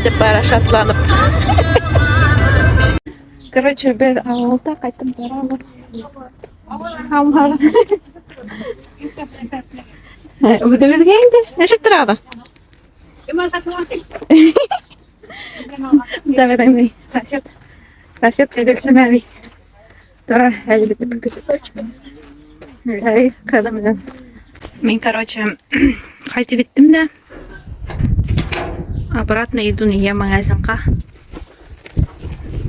Ҡайтып бара шатланып. Короче, беҙ ауылда ҡайтып барабыҙ. Һаумыһығыҙ. Үҙебеҙгә инде. Нисек торағыҙ? Давай, давай. Сосед. Сосед Гөлсөм әбей. Тора әле бөтөп көтөп. Әй, ҡыҙы менән. Мин, короче, ҡайтып еттем дә. Обратно иду я магазинға.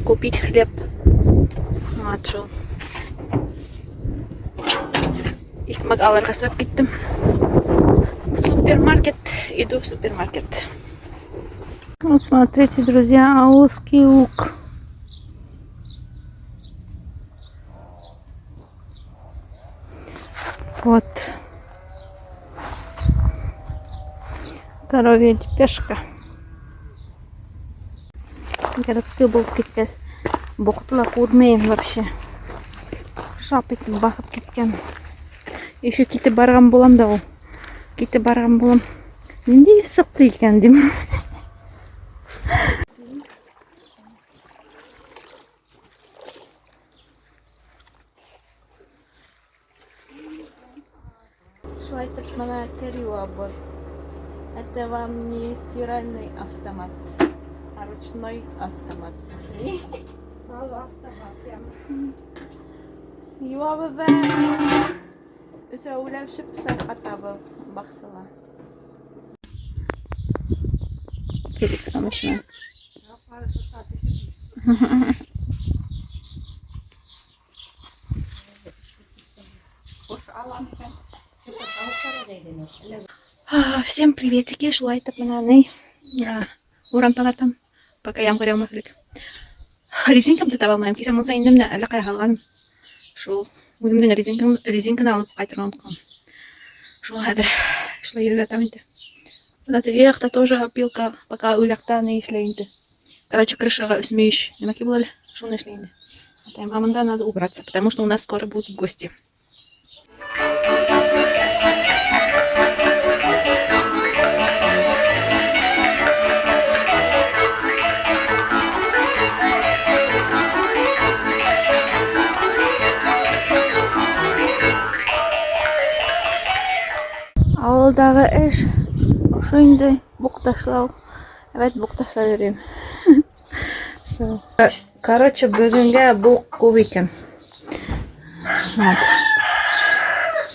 Купить хлеб. Вот шул. Икмәк алырға сығып киттем. Супермаркет. Иду в супермаркет. Вот смотрите, друзья, аульский лук. Вот. Коровья лепешка. Городской булып киткәс, боҡто ла күрмәйем вообще. Шап итеп баҫып киткән. Еще китеп барған булам да ул. Китеп барған булам. Ниндәй сыҡты икән тим. Шулай итеп бына кер юабыҙ. Это вам не стиральный автомат, а ручной автомат. Юабыҙ ҙа өсәүләшеп сайҡатабыҙ баҡсала. Феликс машина. Всем приветики, шулай итеп бына ни урам таҙартам, пока ямғыр яумаҫ элек. Резинкамды таба алмайым. Кисә мунса индем дә әллә ҡайҙа һалғаным. Шул үҙемдең резинкам, резинканы алып ҡайтырға онотҡанмын. Шул хәҙер шулай йөрөп ятам инде. Бына теге яҡта тоже опилка, пока ул яҡта ни эшләй инде. Короче, крышаға өс мөйөш нәмәкәй була әле, шуны эшләй инде. Атайым, а мында надо убраться, потому что у нас скоро будут гости. Ауылдағы эш ошо инде буҡ ташлау. Әбәт буҡ ташлап йөрөйөм. Шул. Короче, бөгөнгә буҡ күп икән. Вот.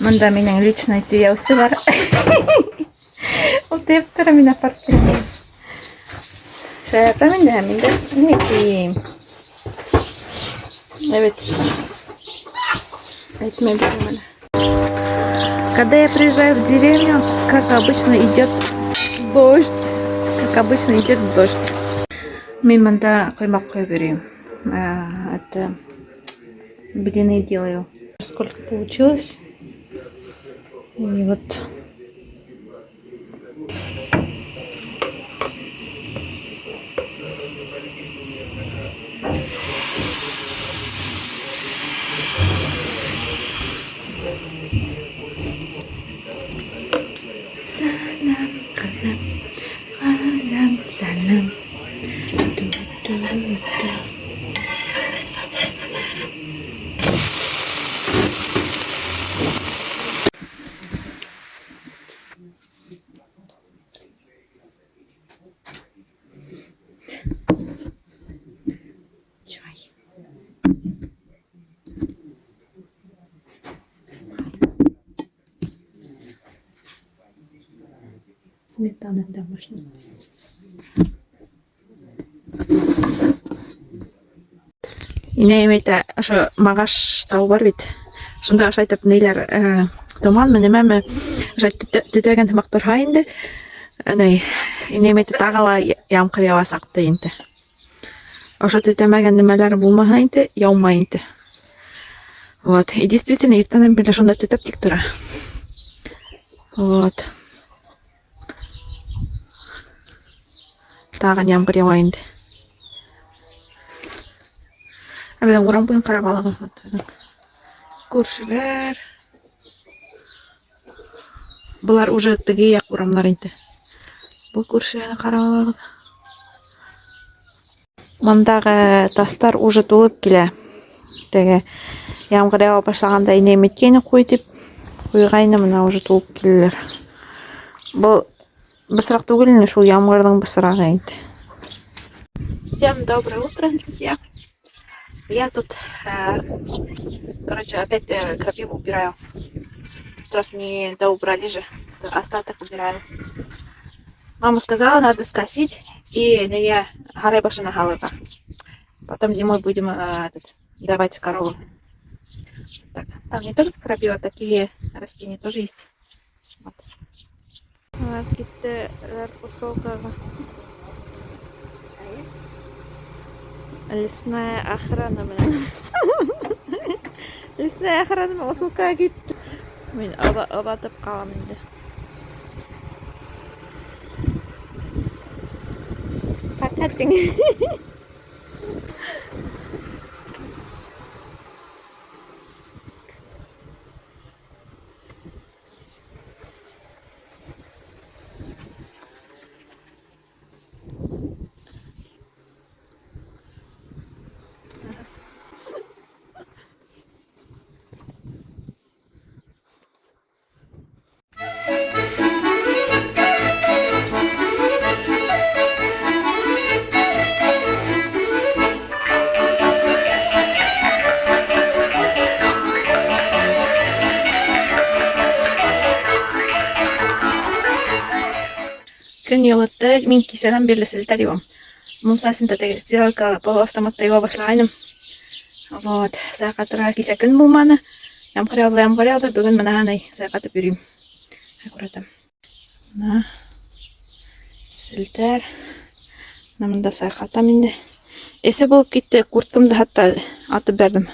Мында минең личный төйәүсе бар. Ул төйәп тора, мин апарып киләм. Шаяртам инде һәм инде ни тием. Әбәт. Әйтмәй бирәм әле. Когда я приезжаю в деревню, как обычно идет дождь. Как обычно идет дождь. Мин мында ҡоймаҡ ҡойоп йөрөйөм. Это блины делаю. Сколько получилось? И вот. Сәләм, ҡыҙым, ҡәләм, сәләм. Ту-ту-ту. Чай. Сметана домашняя. Инәйем әйтә, ошо Мағаш тауы бар бит. Шунда ошайтып ниләр, томанмы, нәмәме, ошай төтәгән һымаҡ торһа инде. Ни, инәйем әйтә, тағы ла ямғыр яуасаҡ ти инде. Ошо төтәмәгән нәмәләр булмаһа инде, яумай инде. Вот. И действительно, иртәнән бирле шунда төтәп тик тора. Вот. Тағын ямғыр яуа инде. Ә беҙҙең урам буйын ҡарап алығыҙ. Вот, беҙҙең күршеләр. Былар уже теге яҡ урамлар инде. Был күршеләрҙе ҡарап алығыҙ. Мындағы тастар уже тулып килә. Теге ямғыр яуа башлағанда инәйем әйткәйне ҡуй тип. Ҡуйғайны, мына уже тулып киләләр. Был бысраҡ түгел инде, шул ямғырҙың бысрағы инде. Всем доброе утро, друзья. Я тут, короче, опять крапиву убираю. В тот раз не доубрали же, остаток убираю. Мама сказала, надо скосить и я һарай башына һалырға. Потом зимой будем этот, давать коровам. Так, там не только крапива, такие растения тоже есть. Вот. Улар киттеләр Усолкаға. Лесная охрана менән. Лесная охрана менән Усолкаға китте. Мин оҙатып ҡалам инде. Пока тиң. Көн йылытты, мин кисәдән бирле селтәр юам. Мунса эсендә теге стиралка полуавтоматта юа башлагайным. Вот, сайҡатырға кисә көн булманы. Ямғыр яуҙы, ямғыр яуҙы. Бөгөн мына ни сайҡатып йөрөйөм. Аккуратно. Мына селтәр. Мына мында сайҡатам инде. Эҫе булып китте, курткамды хатта атып бәрҙем.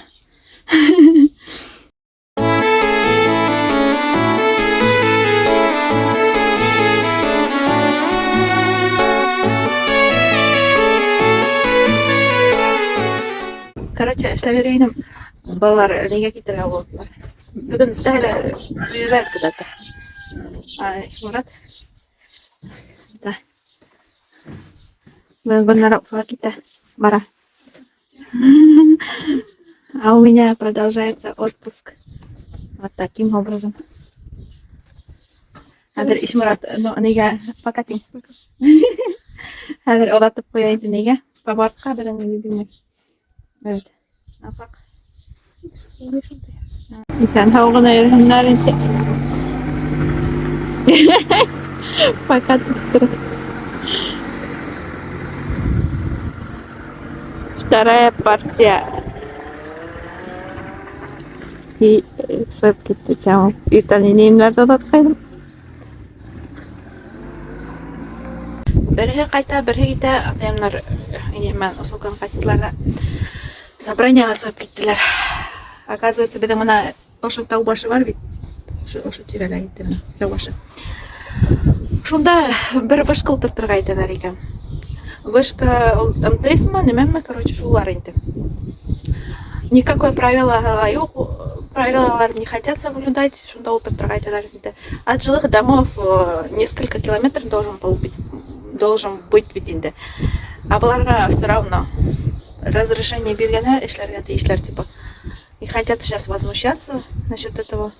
Короче, эшләп йөрөй Балалар нигә китергә булдылар. Бөгөн бөтәһе лә уезжают куда-то. А Ишмурат? Да. Бөгөн Гөлнара Уфаға китә. Бара. А у меня продолжается отпуск. Вот таким образом. Хәҙер Ишмурат, ну, нигә пока тиң. Хәҙер оҙатып ҡуя инде нигә? Бабартҡа беҙҙең любимый. Evet. Афаҡ. Иҫән һау ғына йөрөһөндәр инде. Пока тип тора. Вторая партия. И сығып китте тема. Иртән инәйемдәрҙе оҙатҡайным. Береһе ҡайта, береһе китә. Атайымдар инәйем менән Усолканан ҡайттылар ҙа собраниеға сығып киттеләр. Оказывается, беҙҙең мына ошо тау башы бар бит. Ошо тирәлә инде мына тау башы. Шунда бер вышка ултыртырға итәләр икән. Вышка ул МТС-мы, нимәме, короче, шулар инде. Никакое правило юҡ, правилалар не хотят соблюдать, шунда ултыртырға итәләр инде. От жилых домов несколько километров должен быть бит инде. А быларға все равно разрешение биргәннәр, эшләргә тейешләр, типа. И хотят сейчас возмущаться насчет этого.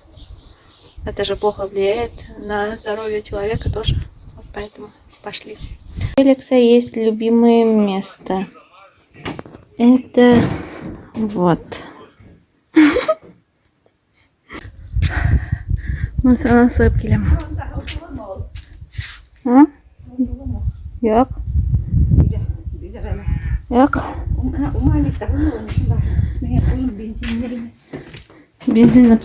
Это же плохо влияет на здоровье человека тоже. Вот поэтому пошли. У Феликса есть любимое место. Это вот. Мунсанан сығып киләм. А? Юҡ. Юҡ. Бензин.